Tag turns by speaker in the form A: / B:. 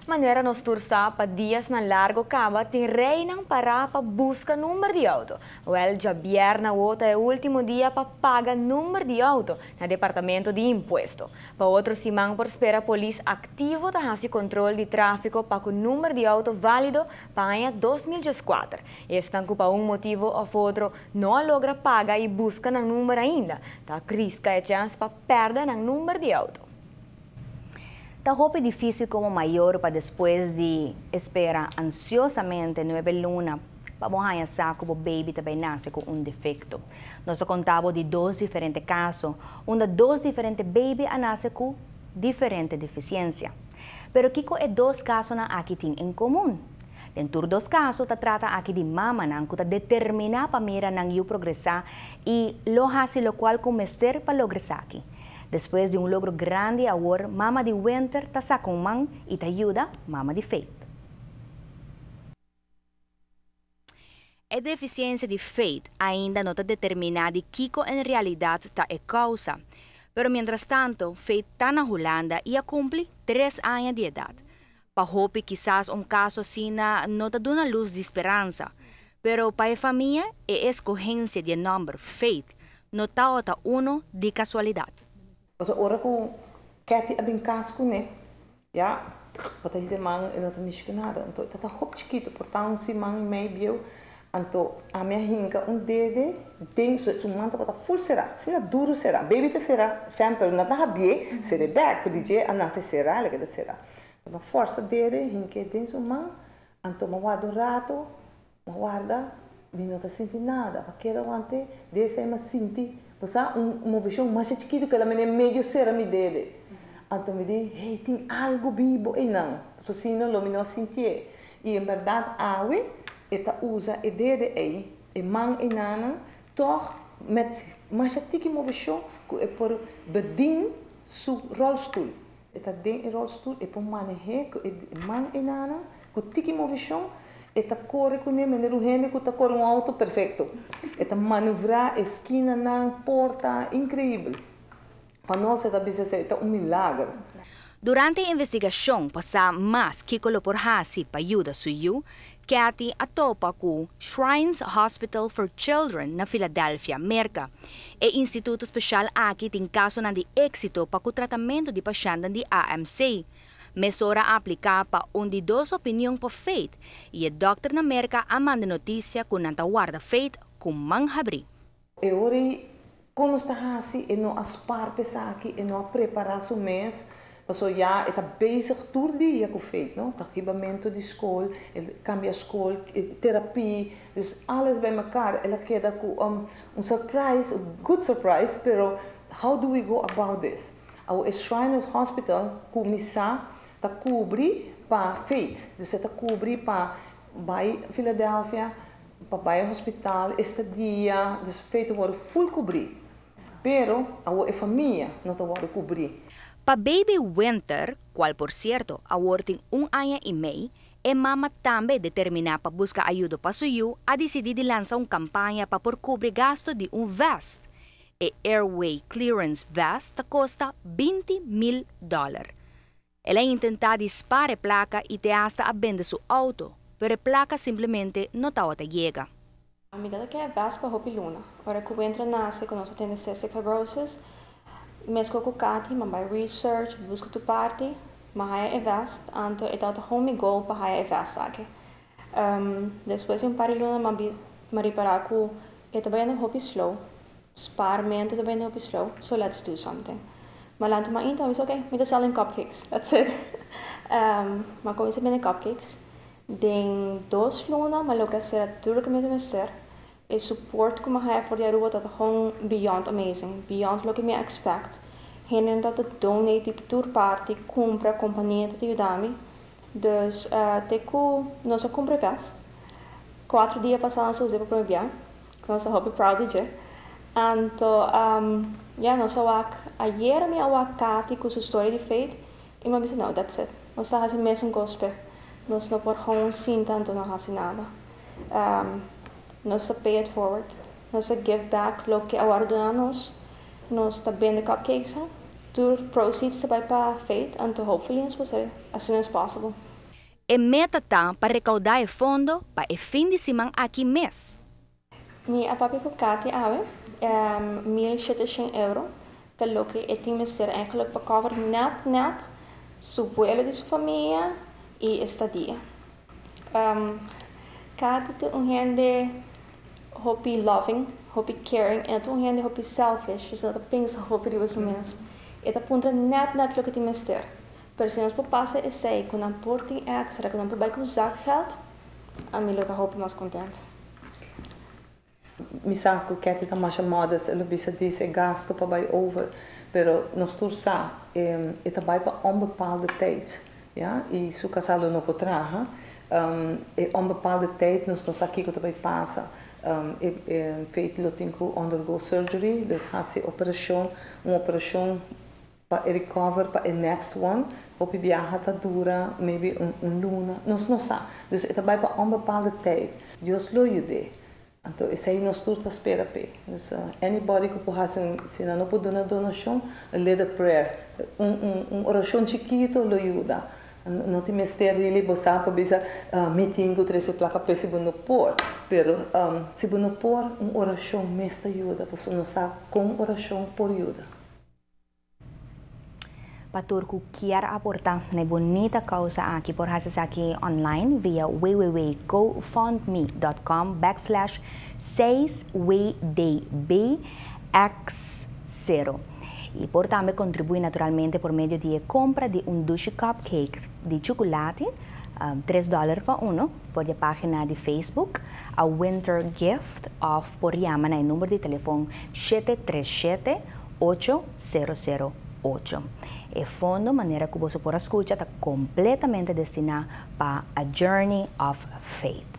A: Manera nos tur sa, pa dianan largo caba tin rijnan para pa busca number di auto. Wel, diabierna ta e ultimo dia pa paga number di auto na Departamento di Impuesto. Pa otro siman por spera polis activo ta haci control di trafico pa cu number di auto valido pa aña 2014. Esnan cu pa un motibo of otro no a logra paga y busca nan number ainda. Ta risca e chance pa perde nan number di auto.
B: Ta hopi dificil como mayor pa despues di spera ansiosamente 9 luna pa bo haya sa cu baby tambe nace cu un defecto. Nos a conta di dos diferente caso, unda dos diferente baby a nace cu diferente deficiencia. Pero kico e dos casonan aki tin en comun? Den tur dos caso, ta trata aki di mamanan cu ta determina pa mira nan yiu progresa y lo haci locual cu mester pa logra esaki. Despues di un logro grandi, awor mama di Winter ta saca un man y ta yuda mama di Faith. E deficiencia di Faith ainda no ta determina di kico en realidad ta e causa. Pero mientras tanto, Faith ta na Hulanda y a cumpli 3 aña di edad. Pa hopi, kisas un caso asina no ta duna luz di speransa. Pero pa e famia, e escogencia di nomber Faith no ta uno di casualidad.
C: Also, ora cu Kathy a bin cas cune, ja, wat hij zei man, e no ta mishi nada. Anto, ta hopi chikito, por ta un siman mey bieu. Anto, ami a hinca un dede, den su man ta full sera, asina duro sera. Baby ta sera, semper, no ta habrie, sera back, por DJ a nace sera, el a sera. M'a forsa dede, hinca den su man, anto m'a warda un rato, m'a warda, mi no ta sinti nada, m'a keda wanta, despues m'a sinti, bo un movecion mas chikito cu el a medio sera mi dede. Anto mi di: "Hey, tin algo bibo einan." So asina lo mi no sinti. Y en berdad awe, e ta usa e dede ei, e man einan, toch met mas tiki movecion cu e por bedien su rolstoel. E ta den e rolstoel, e por maneha e man einan, cu tiki movecion, e ta core cu ne manera un hende cu ta core un auto perfecto. E ta manoeuvra skinanan, porta, increibel. Pa nos ta bisa ta un milager.
B: Durante e investigacion pa sa mas kico lo por hasi pa yuda su yiu, Kathy a topa cu Shriners Hospital for Children na Philadelphia, Merca. E instituto special aki tin caso di exito pa e tratamento di pashent di AMC. Mesora a aplica pa un di dos opinion pa Faith y e dokter na Merca a manda noticia cu nan ta warda Faith cu man habri.
C: E ora, con ta asina, e no a spaar pa esaki, e no a prepara su mes, paso ja, e ta bezig tur dia cu Faith, no? Ta hibamento di scol, cambia scol, terapia, dus alles bij elkaar. El a keda cu un surprise, a good surprise, pero how do we go about this? E Shriners Hospital cuminsa ta cubri pa Faith, dus ta cubri pa bay Philadelphia, pa bay hospital, estadia, dus Faith wordt full cubri. Pero e famia no ta wordo cubri.
B: Pa baby Winter, cual por cierto awor tin un aña y mey, e mama tambe determina pa busca ayudo pa su yiu, a dicidi di lansa un campaña pa por cubri gasto di un vest. E Airway Clearance Vest ta costa 20 mil dollar. El a intenta di spaar placa y te hasta a bende su auto, pero e placa simplemente no tabata yega.
D: Mi tabata kier vest pa hopi luna. Ora cu Winter a nace, cu nos a tende cystic fibrosis, mescos cu Kati, m'a bay research, busca tur parti, m'a haya e vest, anto e tabata mi goal pa haya e vest aki. Despues di un par di luna, m'a ripara cu e ta bayendo hopi slow. Spaarmento ta bayendo hopi slow, so let's do something. M'a lanta mainta, m'a okay, mi ta selling cupcakes, that's it. M'a cuminsa bende cupcakes. Den 2 luna, m'a logra sera tur loke mi mester. E support cu m'a haya for di Aruba ta gewoon beyond amazing, beyond loke mi expect. Hende ta donate tur parti, cumpra, compania ta yuda mi. Dus te cu nos a cumpra vest. 4 dia pasa nos a usa pa prome biaha. Nos ta hopi proud di dje. Anto, ja, nos a wak, ayera mi a wak Kati cu su story di Faith, y m'a bisa: "No, that's it. Nos ta hasi mesun cos pe. Nos no por gewoon sinta anto no hasi nada." Nos pay it forward. Nos give back loke a wordo duna nos. Nos ta bende cupcakes, huh? Tur proceeds ta bay pa Faith, anto hopefully nos por as soon as possible.
B: E meta ta pa rekoudá e fondo pa e fin di siman aki mes.
D: Mi a papia ku Kati awe, 1700 euro, ta loke e tin mester eigenlijk pa cover net net su vuelo di su famia i estadia. Kati ta un hende hopi loving, hopi caring, i un hende hopi selfish, dus e ta pensa hopi riba su mes. E ta puntra net net loke tin mester. Pero si nos por pasa esei ku nan por tin extra, ku nan por bai ku zakgeld, ami lo ta hopi mas kontentu.
C: Mi sa ku Ketty ta masha modest, el a bisa djis e gasto pa bai over, pero nos tur sa, e ta bai pa onbepaalde tijd, ja, i su kasá lo no por traha, e onbepaalde tijd nos no sa kiko ta bai pasa. E Faith lo tin ku undergo surgery, dus hasi operashon, un operashon pa recover pa e next one, hopi biaha ta dura maybe un luna, nos no sa. Dus e ta bai pa onbepaalde tijd. Dios lo yud'é. Anto, esei nos tur ta spera p'e. Dus anybody ku por hasi, si no por duna donashon, a little prayer. Un orashon chikitu lo yuda. No tin mester really bo sa pa bisa mi tin ku trese plaka p'e si bo no por. Pero si bo no por, un orashon mes ta yuda. Pasobra nos sa kon orashon por yuda.
B: Pa tur ku kier aportá na bunita kousa aki por hasi esaki online via www.gofundme.com\6wdbx0 i por tambe kontribuí naturalmente pa medio di kompra di un dushi cupcake di chukulati, 3 dòler pa un, for di página di Facebook, a Winter Gift òf por yama na number di telefòn 737 8008. E fondo, manera ku bo por a skucha, ta kompletamente destiná pa A Journey of Faith.